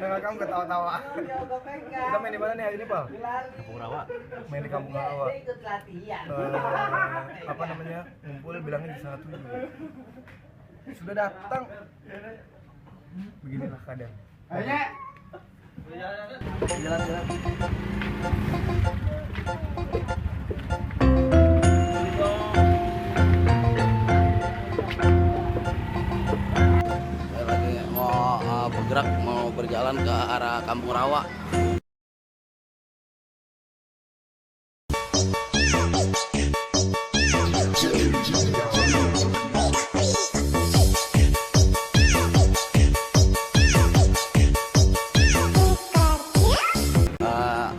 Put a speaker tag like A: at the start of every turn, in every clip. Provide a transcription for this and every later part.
A: Nah, kamu ketawa-tawa. Kita main di mana nih hari ini, Pak?
B: Kampung Rawa.
A: Main di Kampung Rawa.
C: Ikut latihan.
A: Apa namanya? Ngumpul bilangnya di sana tuh. Sudah datang. Beginilah keadaan.
C: Ayo.
A: Jalan-jalan.
B: Saya lagi mau bergerak, mau berjalan ke arah Kampung Rawa.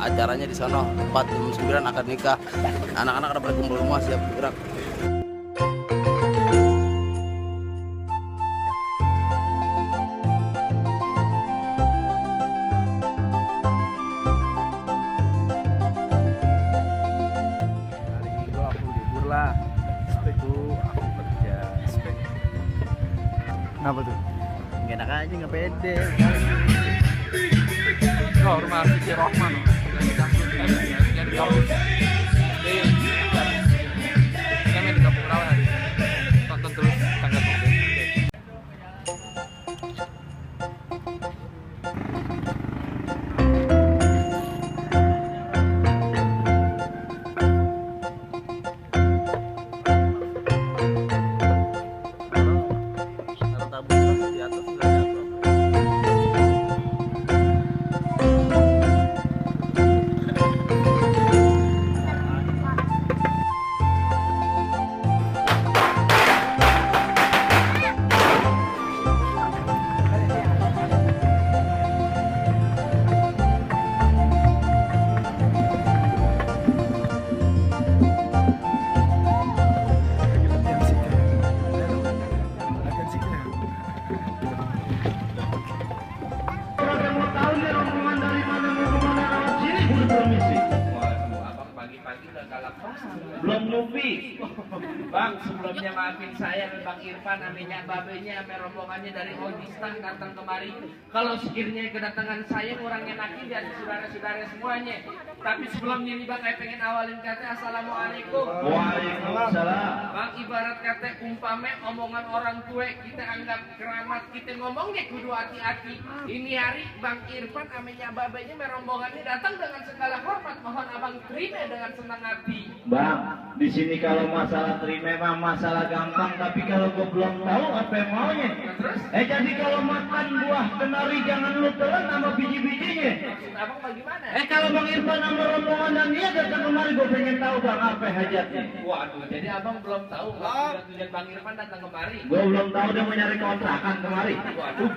B: Acaranya di sana 4 jam 9 akan nikah. Anak-anak ada berkumpul rumah siap bergerak.
A: Hari Minggu aku libur lah. Itu aku kerja. Kenapa tuh?
B: Nggak enak aja, nggak pede.
A: Oh, rumah si Rohman. Kami di Kampung Rawa hari. Tonton terus tanggal
B: Taruh tabung di atas sudah jatuh.
D: Belum nyupi. Bang, sebelumnya maafin saya Bang Irfan, aminya babenya, ame rombongannya dari Ojistan datang kemari. Kalau sekiranya kedatangan saya kurang enakin dari saudara-saudara semuanya. Tapi sebelumnya ini Bang, saya pengen awalin kata Assalamualaikum.
C: Waalaikumsalam.
D: Bang, ibarat kata umpame omongan orang tua kita anggap keramat, kita ngomongnya kudu hati-hati. Ini hari Bang Irfan, aminya babenya, ame rombongannya datang dengan segala hormat. Mohon abang terima dengan senang hati.
C: Bang, di sini kalau masalah terima mah masalah gampang, tapi kalau gue belum tahu apa yang maunya.
D: Terus?
C: Jadi kalau makan buah kenari jangan lu telan sama biji-bijinya.
D: Maksud abang bagaimana?
C: Kalau Bang Irfan sama rombongan dan dia datang kemari, gue pengen tahu Bang apa hajatnya.
D: Waduh, jadi abang belum tahu nggak tujuan Bang Irfan datang kemari?
C: Gue belum tahu dia mau nyari kontrakan kemari.
D: Waduh,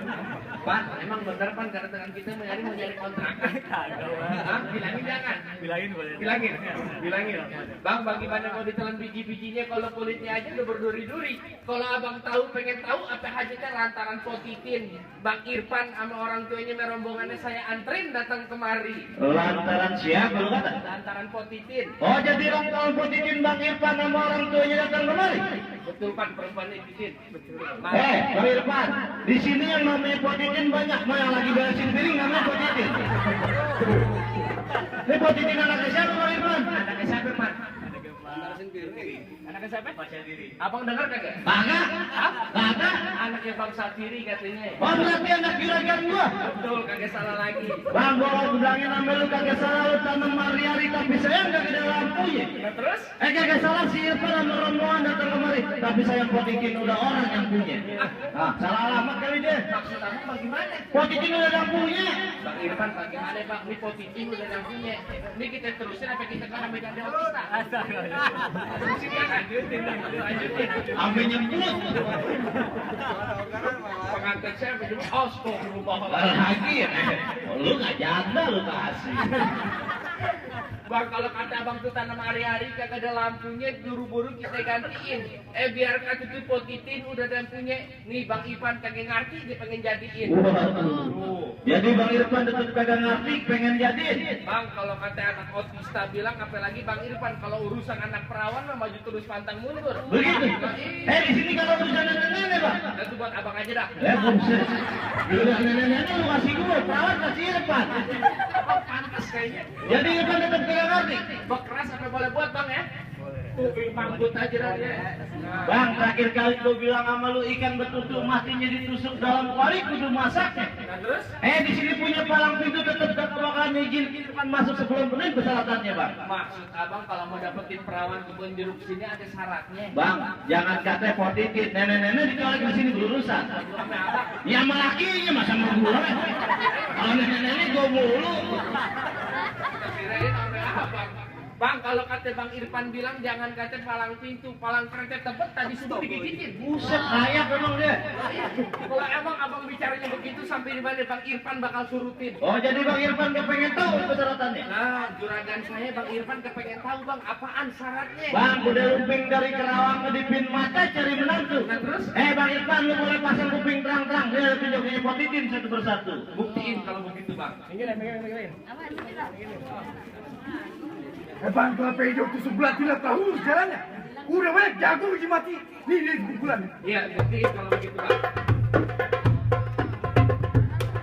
D: Pan, emang bener Pan karena dengan kita mau nyari kontrakan? Hah? Bilangin jangan.
A: Bilangin boleh.
D: Bilangin. Bang, bagaimana kalau ditelan biji-bijinya kalau kulitnya aja udah berduri-duri? Kalau abang tahu, pengen tahu apa hajatnya lantaran potitin Bang Irfan sama orang tuanya merombongannya saya antrin datang kemari.
C: Lantaran siapa lu kata?
D: Lantaran potitin.
C: Oh, jadi lantaran potitin Bang Irfan sama orang tuanya datang kemari?
D: Betul Pan, perempuan titin. Betul.
C: Bang Irfan, di sini yang namanya potitin banyak, mah yang lagi beresin piring namanya potitin. Ini potitin anaknya siapa Bang Irfan?
D: Anaknya siapa Pan? Anaknya siapa? Abang dengar kagak?
C: Kagak? Kagak?
D: Anaknya Bang Satiri katanya.
C: Oh, berarti anak juragan gua.
D: Betul, kagak salah lagi.
C: Bang, gua bilangin sama lu kagak salah, lu tanam mariari tapi sayang gak ada lampunya.
D: Nah, terus?
C: Kagak salah si Irfan sama rombongan datang kemari, tapi sayang potitin udah orang yang punya. Nah, salah alamat kali deh.
D: Maksud abang bagaimana?
C: Potitin udah yang punya.
D: Bang Irfan bagaimana Bang? Ini posisi udah yang punya. Ini kita terusin apa kita kan sampai jadi otista? Terusin kan? Lanjutin.
C: Sampai nyebut.
D: Pengantin saya sampai nyebut. Astagfirullah.
C: Lagi ya. Lu gak jaga lu kasih.
D: Bang, kalau kata abang tuh tanam hari-hari kagak ada lampunya, buru-buru kita gantiin. Biar kata tuh positif udah lampunya. Nih Bang Ipan kagak ngerti dia pengen jadiin.
C: Waduh. Jadi Bang Irfan tetap kagak ngerti pengen jadiin.
D: Bang, kalau kata anak otista bilang, apalagi Bang Irfan, kalau urusan anak perawan mah maju terus pantang mundur.
C: Begitu. Di sini kalau urusan nenek-nenek, Bang.
D: Itu buat abang aja dah.
C: Buset. Gila nenek-nenek lu kasih gue, perawat kasih Irfan.
D: Abang pantas kayaknya.
C: Jadi Irfan tetap kagak ngerti.
D: Bak keras sampai boleh buat Bang ya? Tuh, manggut aja dah ya.
C: Bang, terakhir kali gue bilang sama lu ikan betutu matinya ditusuk dalam kuali kudu masaknya.
D: Nah terus?
C: Di sini punya palang pintu tetap gak bakal izin Irfan masuk sebelum penuh persyaratannya, Bang.
D: Maksud abang kalau mau dapetin perawan kebun jeruk sini ada syaratnya.
C: Bang, jangan kata positif. Nenek-nenek dicolek di sini berurusan.
D: Sama abang.
C: Ya sama lakinya masa sama gue. Kalau nenek-nenek gue mulu.
D: Kirain sampai abang. Bang, kalau kata Bang Irfan bilang jangan kata palang pintu, palang kereta tebet tadi sudah digigitin.
C: Buset, layak memang dia.
D: Kalau emang abang bicaranya begitu sampai di mana Bang Irfan bakal surutin.
C: Oh, jadi Bang Irfan kepengen tahu persyaratannya?
D: Nah, juragan saya Bang Irfan kepengen tahu Bang apaan syaratnya.
C: Bang, udah lumping dari Kerawang ke Dipin Mata cari menantu.
D: Nah terus?
C: Bang Irfan, lu boleh pasang kuping terang-terang. Dia tunjukin positif satu persatu.
D: Buktiin kalau begitu Bang.
A: Bang, kelapa hijau itu sebelah tidak tahu jalannya. Udah banyak jago uji mati. Nih pukulan.
D: Iya, buktiin kalau begitu Bang.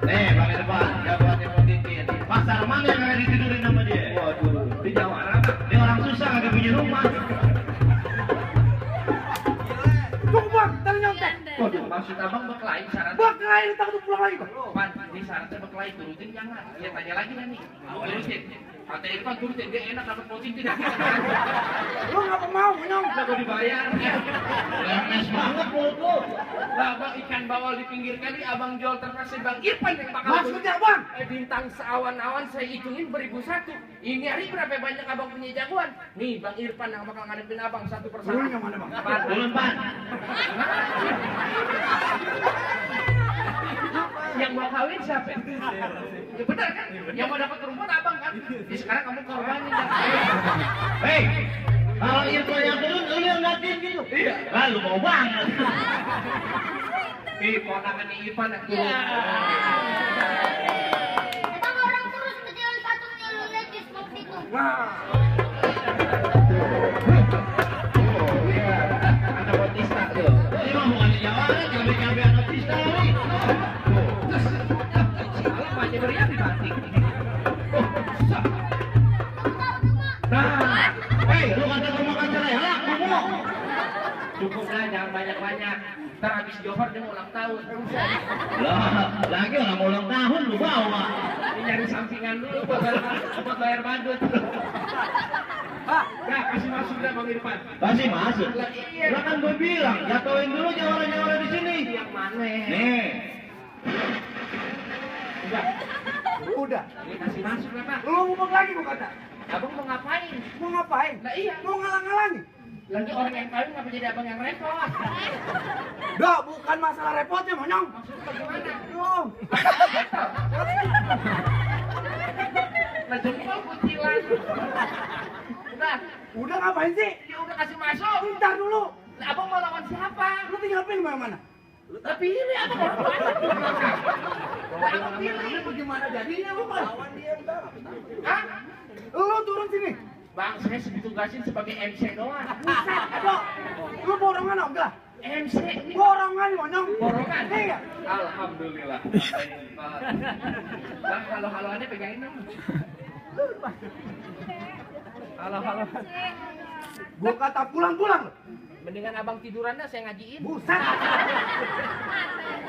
C: Bang Irfan, jagoannya positif. Pasar mana yang ada ditidurin sama dia?
D: Waduh, di Jawa Arab.
C: Dia orang susah nggak punya rumah.
A: Tunggu Bang, tadi nyontek.
D: Waduh, maksud abang berkelahi syaratnya.
A: Bang, kelain takut pulang lagi Bang.
D: Pan, ini syaratnya berkelahi turutin jangan. Ya tanya lagi nih. Turutin. Kata Irfan turutin, dia enak dapat positif tidak.
A: Lu ngapa mau, Nyong?
D: Udah mau dibayar.
C: Lemes banget mulutku.
D: Lah abang ikan bawal di pinggir kali, abang jual terpaksa Bang Irfan yang bakal.
A: Maksudnya Bang?
D: Bintang seawan-awan saya hitungin beribu satu. Ini hari berapa banyak abang punya jagoan? Nih Bang Irfan yang bakal ngadepin abang satu persatu.
A: Lu yang mana Bang?
D: Pan.
C: Belum, Pan.
D: Yang mau kawin siapa? Ya benar kan? Yang mau dapat perempuan abang kan? Ya sekarang kamu korbanin dah.
C: Kalau Irfan yang turun, lu yang ngatin gitu.
D: Iya.
C: Lu mau banget.
D: Ponakan Irfan yang turun.
E: Kita orang terus berjalan satunya lu lihat di seperti itu.
A: Nah,
C: Anak otista tuh. Ini mah bukan di Jawa, cabai-cabai anak otista lagi.
D: Salah banyak beriak di batik.
C: Nah, lu kata gua makan cerela, lu mau.
D: Cukup lah, jangan banyak-banyak. Ntar habis Johor dia mau ulang tahun.
C: Lah, lagi orang mau ulang tahun lu bawa.
D: Ini nyari sampingan dulu buat bayar badut. Nah, kasih masuk dah Bang Irfan.
C: Kasih masuk.
D: Lah iya.
C: Lah kan gua bilang, jatuhin dulu jawara-jawara di sini.
D: Yang mana?
C: Nih.
D: Udah.
A: udah.
D: Ini kasih masuk lah Pak.
A: Lu ngomong lagi gua kata.
D: Abang mau ngapain?
A: Mau ngapain?
D: Lah iya.
A: Mau ngalang-ngalangi?
D: Lagi orang yang kawin ngapa jadi abang yang repot?
A: Dah, bukan masalah repotnya, Monyong.
D: Maksudnya bagaimana?
A: Nyong.
D: Lah jempol kucilan.
A: Udah ngapain sih?
D: Ya udah kasih masuk.
A: Bentar dulu.
D: Lah abang mau lawan siapa?
A: Lu tinggal pilih mana?
D: Lah pilih abang orang banyak. Lah abang pilih.
A: Bagaimana jadinya lu, Bang?
D: Hah?
A: Lu turun sini.
D: Bang, saya ditugasin sebagai MC doang.
A: Buset, Dok. Lu borongan enggak?
D: MC ini
A: Borongan, Monyong.
D: borongan.
A: Iya.
D: Alhamdulillah. Bang, halo-haloannya pegangin dong. Halo-halo.
A: Gua kata pulang-pulang.
D: Mendingan abang tiduran dah, saya ngajiin.
A: Buset.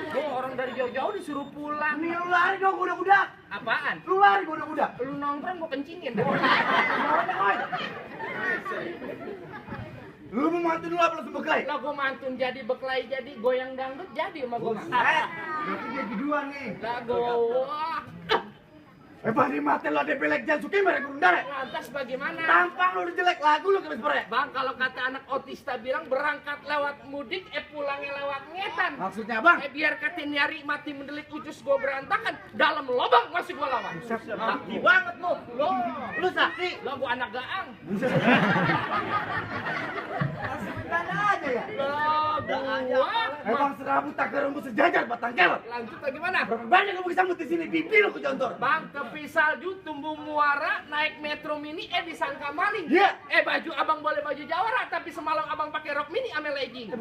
D: Gua orang dari jauh-jauh disuruh pulang.
A: Nih lu lari dong, udah-udah.
D: Apaan?
A: Lu lari udah-udah.
D: Lu nongkrong gua kencingin.
A: Lu mau mantun dulu apa langsung berkelahi?
D: Lah gua mantun jadi beklai jadi goyang dangdut jadi sama gua.
A: Berarti dia giduan nih.
D: Lah gua
A: Bang di mati lo ada belek jangan suki mereka kurang dare.
D: Lantas bagaimana?
A: Tampang lu udah jelek lagu lu kebis bere.
D: Bang, kalau kata anak otista bilang berangkat lewat mudik, pulangnya lewat ngetan.
A: Maksudnya bang?
D: Biar kata nyari mati mendelik ucus gua berantakan, dalam lobang masih gua lawan.
A: Sakti banget lu. Lu sakti.
D: Lo gua anak gaang.
A: Masih bertanya aja ya.
D: Lo gua.
A: Emang serabut tak rambut sejajar batang kelot.
D: Lanjut bagaimana?
A: Berapa banyak lu bisa mut di sini pipi lu ke contor.
D: Bang, tepi salju, tumbuh muara, naik metro mini, disangka maling.
A: Iya.
D: Baju abang boleh baju jawara, tapi semalam abang pakai rok mini ame legging.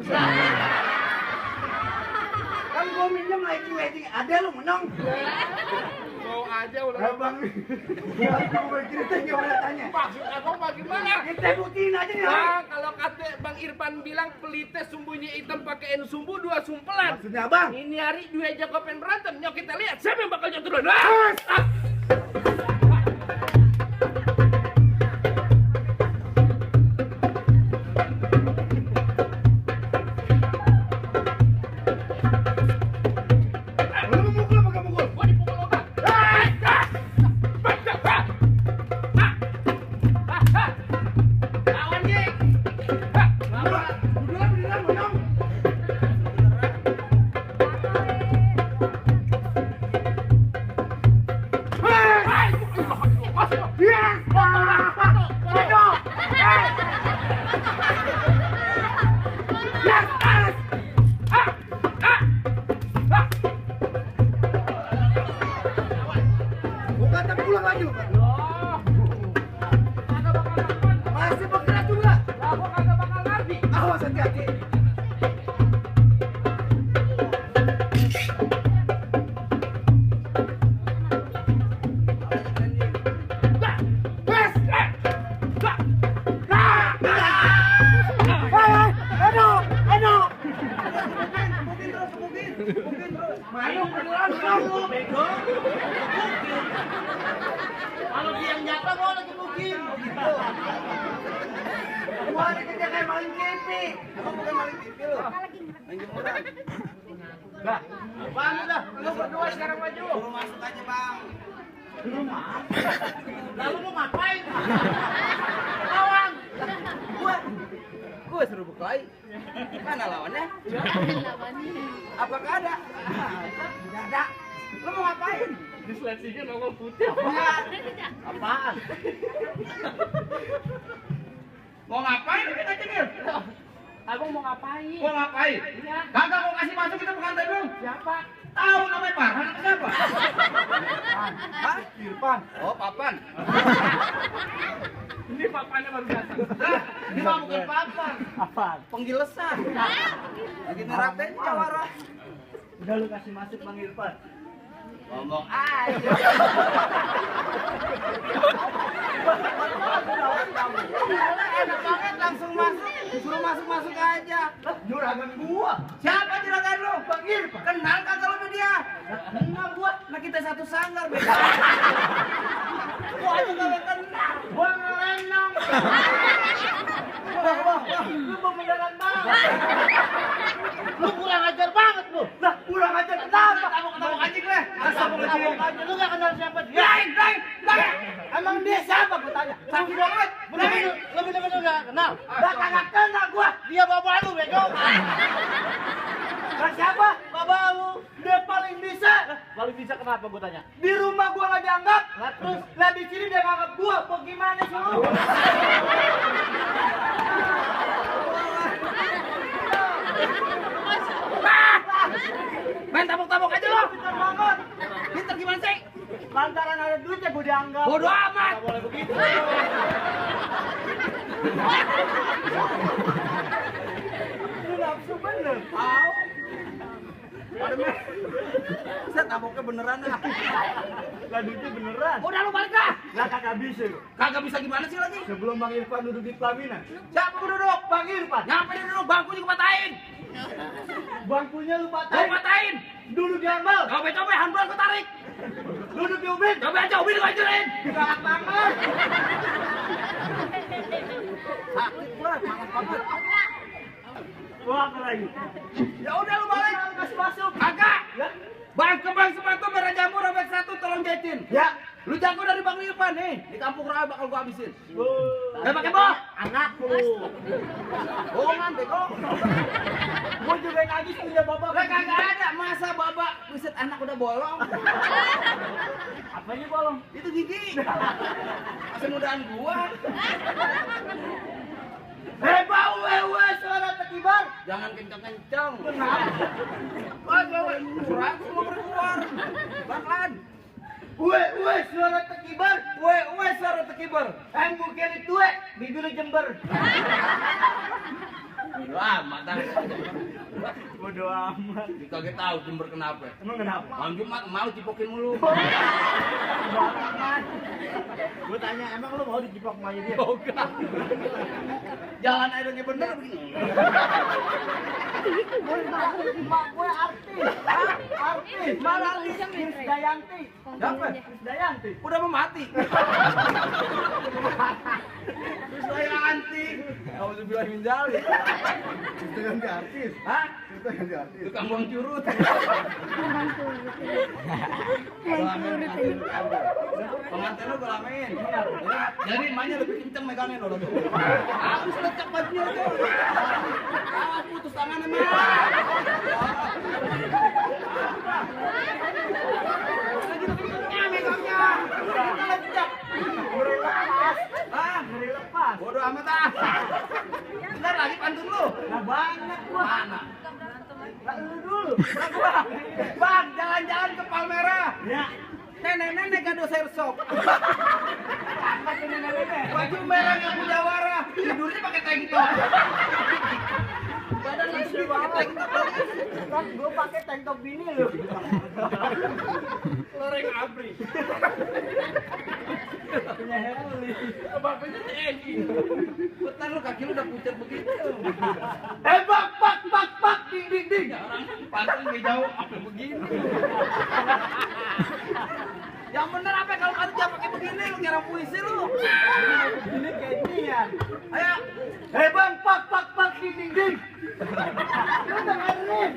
A: Kan gua minjem lagi wedding ada lu menang.
D: Mau aja udah.
A: Abang. Aku mau cerita gimana tanya.
D: Maksud abang bagaimana?
A: Kita buktiin aja nih.
D: Bang, kalau kata Bang Irfan bilang pelite sumbunya hitam pakai sumbu dua sumpelan.
A: Maksudnya abang?
D: Ini hari dua jagopen berantem. Nyok kita lihat siapa yang bakal jatuh duluan.
A: Lu mau mukul apa gak mukul?
D: Gua dipukul obat. Lawan ye.
A: Beneran menang. Bukan tak pulang lagi lu kan? Masih bergerak juga.
D: Gua kagak bakal ngerti.
A: Awas hati-hati.
C: Kalau dia yang nyata gua lagi mungkin.
A: Gua ada kerja kayak maling TV. Emang bukan maling TV lu. Main jemuran. Bah,
D: Bang, udah. Lu berdua sekarang maju.
A: suruh masuk aja, Bang.
C: Di rumah. Lalu mau ngapain? Lawan.
A: Gue suruh bukai. Mana lawannya? Apakah ada? Tidak ada. Lu mau ngapain?
D: Diseleksinya nongol putih.
C: Apaan?
A: Mau ngapain kita cemil?
D: Abang mau ngapain?
A: Mau ngapain?
D: Iya.
A: Kagak mau kasih masuk kita pengantin dulu.
D: Siapa?
A: Tahu namanya Farhan apa siapa? Hah? Irfan. Oh, Papan.
D: Ini papannya baru datang.
A: Ini mah bukan Papan.
C: Apaan?
A: Penggilesan. Lagi neratain jawara.
C: Udah lu kasih masuk Bang Irfan.
A: Ngomong aja. Enak banget langsung masuk. Suruh masuk aja.
C: Juragan gua.
A: Siapa juragan lu? Bang Irfan. Kenal kagak lu sama dia? Kenal gua. Nah kita satu sanggar beda. Gua aja kagak kenal. Gua ngelenong. Wah. Lu pemenangan banget.
C: Lu kurang ajar banget lu.
A: Lah, kurang aja kenapa? Ketabok anjing gue. Asal
C: Ketabok aja. Lu gak kenal siapa dia?
A: Lain. Emang dia siapa gua tanya? Sakit banget.
C: Lu bener-bener gak kenal?
A: Lah kagak kenal gua.
C: Dia bapak lu bego.
A: Lah siapa?
C: Bapak lu.
A: Dia paling bisa.
C: Paling bisa kenapa gua tanya?
A: Di rumah gua nggak dianggap.
C: Lah terus?
A: Lah di sini dia nganggap gua. Bagaimana sih lu? Main tabok-tabok aja lo. Pintar banget. Pintar gimana sih? Lantaran ada duitnya gua dianggap. Bodoh amat.
C: Gak boleh begitu.
A: Lu nafsu bener. Tahu. Saya taboknya beneran ah.
C: Lah duitnya beneran.
A: Udah lu balik dah.
C: Lah kagak bisa lu.
A: Kagak bisa gimana sih lagi?
C: Sebelum Bang Irfan duduk di pelaminan.
A: Siapa gua duduk?
C: Bang Irfan.
A: Ngapain duduk? Bangkunya gua patahin.
C: Bangkunya lu
A: Gua
C: patahin.
A: patahin.
C: Duduk di ambal.
A: Coba handball gua tarik.
C: Duduk di ubin.
A: Coba aja ubin gua hancurin. Galak banget. Sakit gua, panas banget.
C: Gua apa lagi?
A: Ya udah lu balik.
C: Kasih masuk.
A: Kagak.
C: Ya.
A: Bang kembang sepatu merah jamur robek 1 tolong jahitin.
C: Ya.
A: Lu jago dari Bang Irfan nih. Di kampung raya bakal gua habisin. Pakai bo.
C: Anakku.
A: Bohongan bego.
C: Gua juga yang habis punya bapak.
A: Lah kagak ada masa babak buset anak udah bolong.
C: Apanya bolong?
A: Itu gigi. Masih mudaan gua.
C: Bau wewe suara tekibar.
A: Jangan kencang-kencang.
C: Wah, wewe.
A: Suara aku mau keluar. Bakalan.
C: Wewe suara tekibar.
A: Weh, suara tekibar.
C: Mungkin itu bibir Jember.
A: Bodo amat dah.
C: Bodo amat.
A: Kagak tahu Jember kenapa.
C: Emang kenapa?
A: Bang Jumat mau cipokin mulu.
C: Gue tanya, emang lu mau dijipok sama dia?
A: Jalan airnya bener begini.
C: Gue artis. Artis. Mana artis? Dayanti.
A: Siapa?
C: Dayanti.
A: Udah mau mati. Terus saya anti. Kamu tuh bilang minjali.
C: Itu yang di artis.
A: Hah?
C: Itu yang di artis.
A: Tukang buang curut. Pengantin lu gue lamein. Jadi emaknya lebih kenceng megangin lo. Habis lecek bajunya tuh. Awas putus tangan emang. Megangnya. Lecek. Ah,
C: Ngeri lepas.
A: bodo amat ah. Bentar lagi pantun lu.
C: Nah banyak gua.
A: Mana?
C: Nah, lu dulu.
A: Bang, jalan-jalan ke Palmera.
C: Ya.
A: Nenek-nenek gado sershop.
C: Apa sih nenek-nenek?
A: Baju merah nggak punya warna. Tidurnya pakai tank top. Badan langsung pakai tank top.
C: Kan gua pakai tank top bini lu.
A: Loreng abri.
C: Punya Heruli.
A: Bapaknya TNI. Betul lu kaki lu udah pucat begitu.
C: Bak, ding.
A: Orang pantun nggak jauh apa begini. Yang bener apa kalau kamu jangan pakai begini lu kira puisi lu.
C: Ini kayak ginian.
A: Ayo.
C: Bak, ding. Lu dengerin.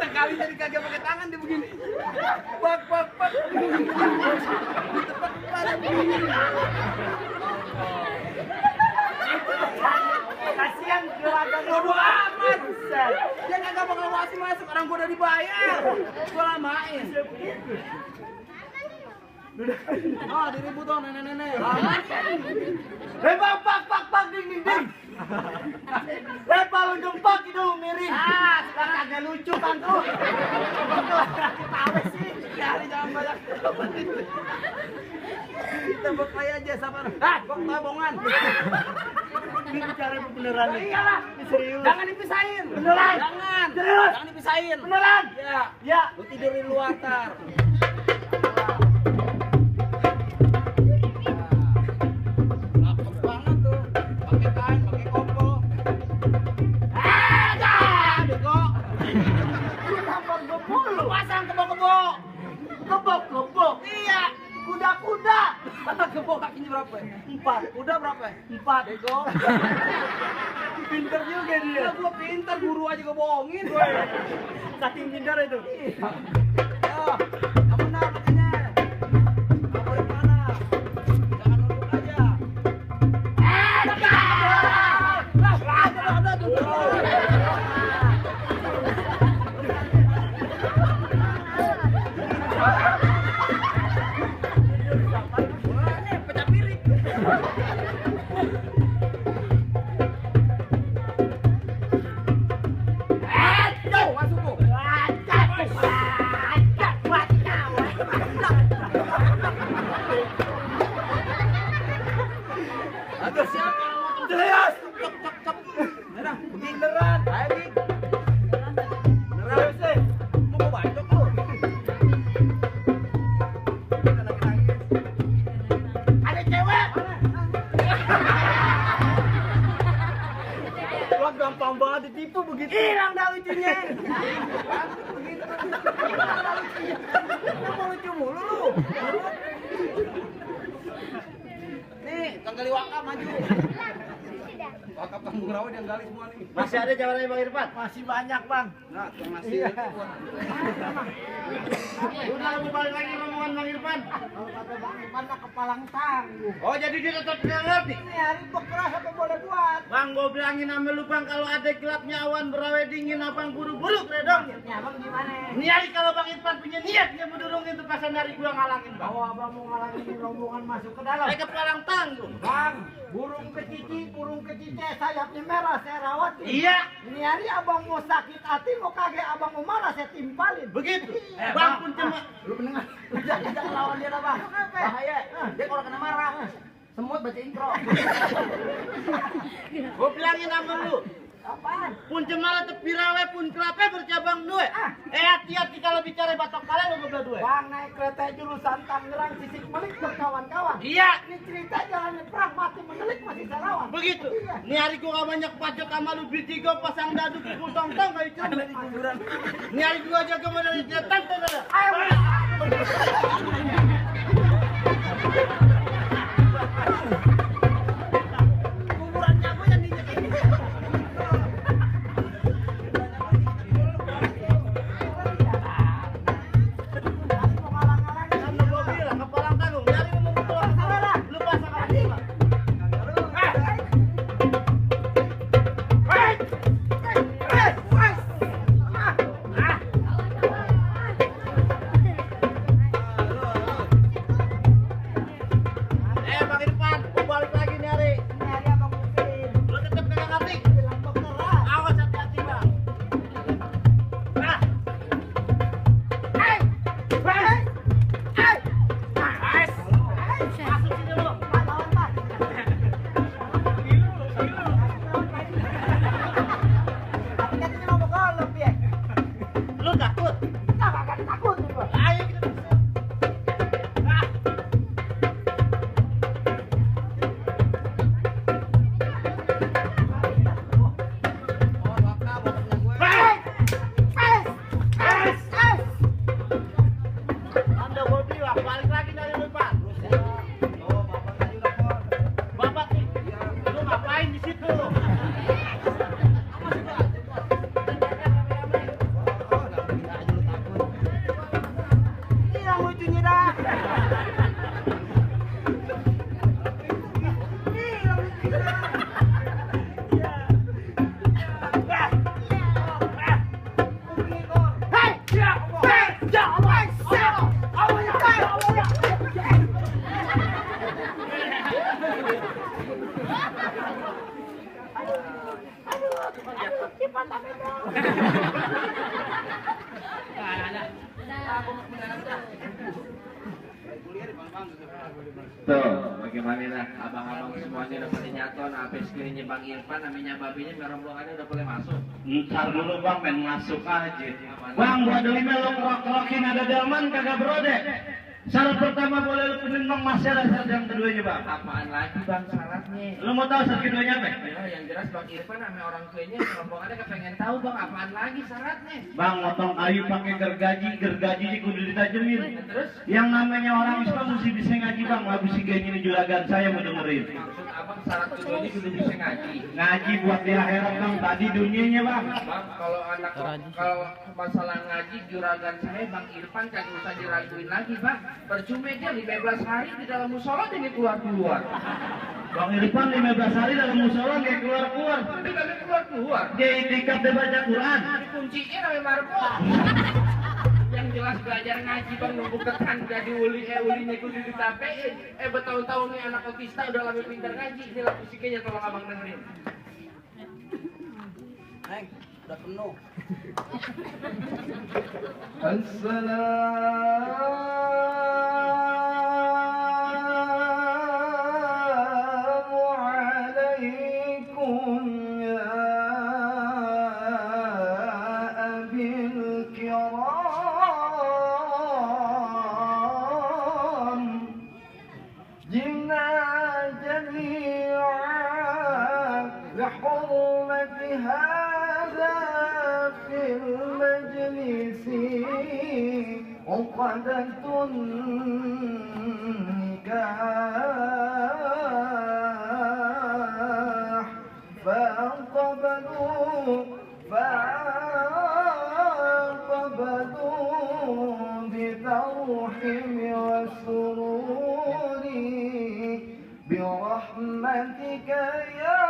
A: Sekali jadi kagak pakai tangan dia begini. Bak. Di tempat kepala.
C: Kasihan keluarga
A: Bodo amat. Dia kagak bakal masuk orang gua udah dibayar. Gua lamain. Oh, diribut dong nenek-nenek.
C: Bak, ding. Palu jempak itu miring. Sekarang agak lucu kan tuh. Ketawa sih.
A: Cari jangan banyak. Kita berkaya aja sabar. Kok tabongan.
C: Ini bicara beneran nih.
A: Iyalah.
C: Ini serius.
A: Jangan dipisahin.
C: Beneran.
A: Jangan.
C: Serius.
A: Jangan dipisahin.
C: Beneran. Ya.
A: Lu tidur di luar tar. Lapet banget tuh. Pakai kain, pakai koko. Bego.
C: Tampar gue mulu.
A: Pasang kebo-kebo.
C: Kebok.
A: Iya.
C: Kuda.
A: Kebo kakinya berapa?
C: 4.
A: Udah berapa?
C: 4.
A: Bego.
C: Pinter juga dia.
A: Udah gua pintar, guru aja gua bohongin.
C: Saking pintar itu.
A: Ayo, kamu nah makanya. Kamu di mana? Jangan nunduk aja. Pecah piring. Masuk Bu. Aduh siapa yang mau jelas? Cep. Nah, beneran. Ayo Dik. Beneran sih. Mau bacok lu. Kita lagi nangis. Ada cewek.
C: Wah gampang banget ditipu begitu.
A: Hilang dah lucunya. Begitu. Mau lucu mulu lu. Nih, Kang Galiwaka maju. Wakaf Kampung Rawa yang gali semua nih.
C: Masih ada jawabannya Bang Irfan?
A: Masih banyak, Bang. Nah, masih.
C: Udah mau balik lagi rombongan Bang Irfan.
A: Kalau kata Bang Irfan mah kepalang tangguh.
C: Oh, jadi dia tetap nggak ngerti.
A: Ini hari bekeras apa boleh buat?
C: Bang, gue bilangin sama lu Bang, kalau ada gelapnya awan berawe dingin abang buru-buru redong.
A: Ya, Bang gimana?
C: Ini hari kalau Bang Irfan punya niat dia mendurungin tuh pasan dari gua ngalangin Bang.
A: Kalau Abang mau ngalangin rombongan masuk ke dalam.
C: Kepalang tangguh.
A: Bang, burung kecice, sayapnya merah, saya rawat.
C: Iya.
A: Ini hari abang mau sakit hati, mau kaget abang mau marah, saya timpalin.
C: Begitu. Bang pun cuma
A: Lu pendengar, jangan lawan dia lah bang. Bahaya, dia kalau kena marah, semut baca intro.
C: gua bilangin sama lu.
A: Apaan?
C: Pun cemara tepi rawe pun kelape bercabang dua. Hati-hati kalau bicara batok kalian lu belah dua.
A: Bang naik kereta jurusan Tangerang Sisik Melik berkawan-kawan.
C: Iya.
A: Ini cerita jalannya perang mati menelik masih sarawan.
C: Begitu. Ini hari gua gak banyak pajak sama lu biji gua pasang dadu pukul tong-tong kayak cuma di kuburan. Ini hari gua jaga modal di jetan tuh.
A: Ayo. Kuburannya gue yang dicekin.
C: Kan gua bilang kepalang tanggung. Ini hari gua mau pulang. Lu pasang lagi. Bang Irfan, gua balik lagi nih hari.
A: Ini hari abang mungkin.
C: Lu tetep kagak ngerti.
A: Bilang bekeras.
C: Awas hati-hati bang. Masuk sini lu. Lu takut? Ayo kita Anda gua bilang balik lagi dari lu Pak. Bapak nih, lu ngapain di situ?
A: Ini yang lucunya dah. Ini yang lucunya dah.
D: Tuh, bagaimana dah abang-abang semuanya udah pada nyaton, apa sekiranya Bang Irfan, namanya babinya, rombongannya udah boleh masuk.
C: Ntar dulu bang, main masuk aja. Bang, gua dulu melok rock-rockin ada delman kagak berode. Syarat pertama boleh lu penuhin bang, masih ada syarat yang keduanya bang.
D: Apaan lagi Bang syaratnya?
C: Lu mau tahu syarat keduanya apa?
D: Ya, yang jelas Bang Irfan sama orang tuanya, rombongannya kepengen tahu Bang, apaan lagi syaratnya?
C: Bang, motong kayu pakai gergaji di kudu ditajemin.
D: Terus?
C: Yang namanya orang Islam mesti bisa ngaji bang, nggak bisa kayak gini juragan saya mau dengerin.
D: Maksud abang syarat keduanya kudu bisa ngaji.
C: Ngaji buat di akhirat bang, tadi dunianya bang.
D: Bang, kalau masalah ngaji juragan saya Bang Irfan kagak usah diraguin lagi Bang. Percuma dia 15 hari di dalam musola jadi keluar-keluar.
C: Bang Irfan 15 hari dalam musola nggak keluar-keluar.
D: Dia kagak keluar-keluar.
C: Dia itikaf dia baca Quran.
D: Kuncinya namanya Marco. Yang jelas belajar ngaji Bang, nunggu ketan jadi ulinya kudu ditapein. Bertahun-tahun nih anak otista udah lama pintar ngaji. Ini lah musiknya tolong abang dengerin.
B: Neng, udah penuh.
A: Assalamualaikum ya abil kiram jina jami'a bihurmati hadha fil majlisi uqadatun nikah فانقبلوا بترحم والسرور برحمتك يا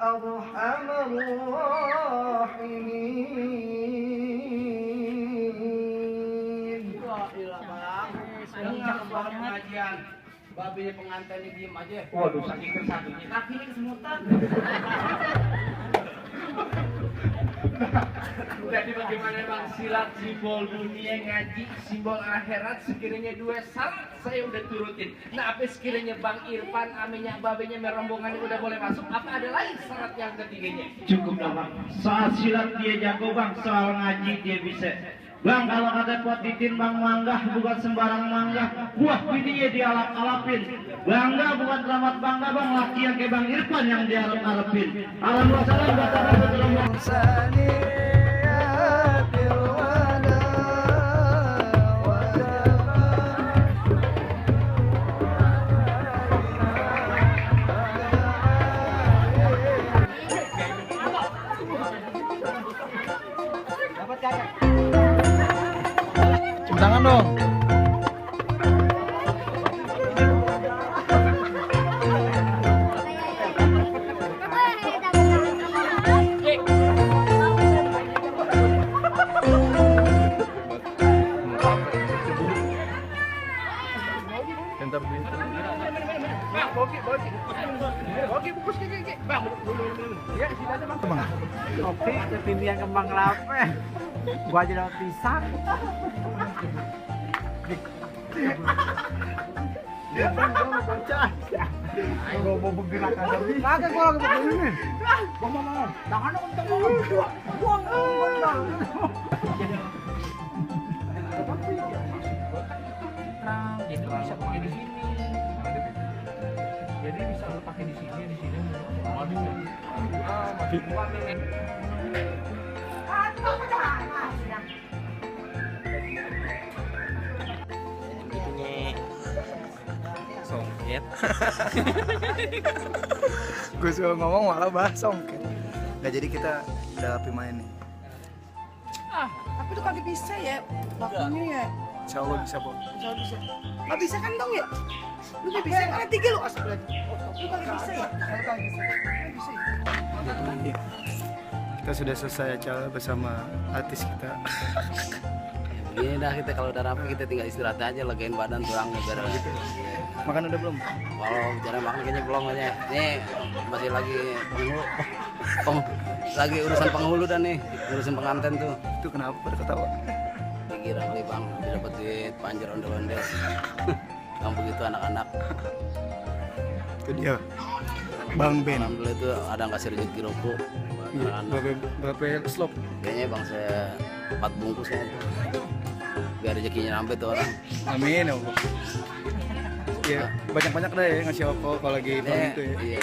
A: أرحم الراحمين.
D: Pengajian. Babe pengantin ini diem aja.
C: Waduh, saking kesatunya.
A: Kakinya kesemutan.
D: Jadi bagaimana bang, silat simbol dunia, ngaji simbol akhirat, sekiranya dua syarat saya udah turutin. Nah apa sekiranya bang Irfan aminya babenya merombongan udah boleh masuk, apa ada lain syarat yang ketiganya?
C: Cukup dah bang. Soal silat dia jago bang, soal ngaji dia bisa. Bang, kalau kata Pot Titin bang manggah bukan sembarang manggah, buah bininya dialap-alapin. Bangga bukan selamat bangga bang, laki yang kayak bang Irfan yang diharap-harapin. Alhamdulillah buat
A: Cium tangan dong.
F: Kopi ketindihan kembang lape. Gua aja dapat pisang. Ya kan gua mau bocah. Gua mau bergerak aja. Kagak gua lagi mau ini. Gua mau. Tangannya kenceng banget. Gua
D: Jadi bisa pakai di sini. Jadi bisa lu pakai di sini, di sini.
B: Songket.
A: Gue suka ngomong malah bahas songket. Nggak, jadi kita udah rapi main nih.
G: Tapi tuh kagak bisa ya, waktunya ya.
A: Insya Allah bisa, Bo.
G: Insya Allah bisa. Nggak bisa kan dong ya? Lu nggak bisa, karena 3 lu asal lagi. Lu kagak bisa ya? Kagak bisa. Nggak bisa ya?
A: Jadi kita sudah selesai acara bersama artis kita.
B: Begini dah, kita kalau udah rapi kita tinggal istirahat aja, legain badan kurang biar gitu.
A: Makan udah belum?
B: Kalau bicara makan kayaknya belum aja. Nih masih lagi lagi urusan penghulu dan nih urusan pengantin tuh.
A: Itu kenapa pada ketawa?
B: Dikira kali bang, dapat duit panjer ondel-ondel. Yang begitu anak-anak.
A: Itu dia, Bang Ben.
B: Alhamdulillah itu ada yang kasih rezeki rokok.
A: Berapa slop?
B: Kayaknya bang saya 4 bungkus ya. Biar rezekinya sampai tuh orang.
A: Amin ya Allah. Iya, banyak-banyak deh ya ngasih rokok kalau lagi tahun itu ya.
B: Iya.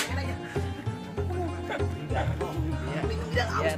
B: Iya.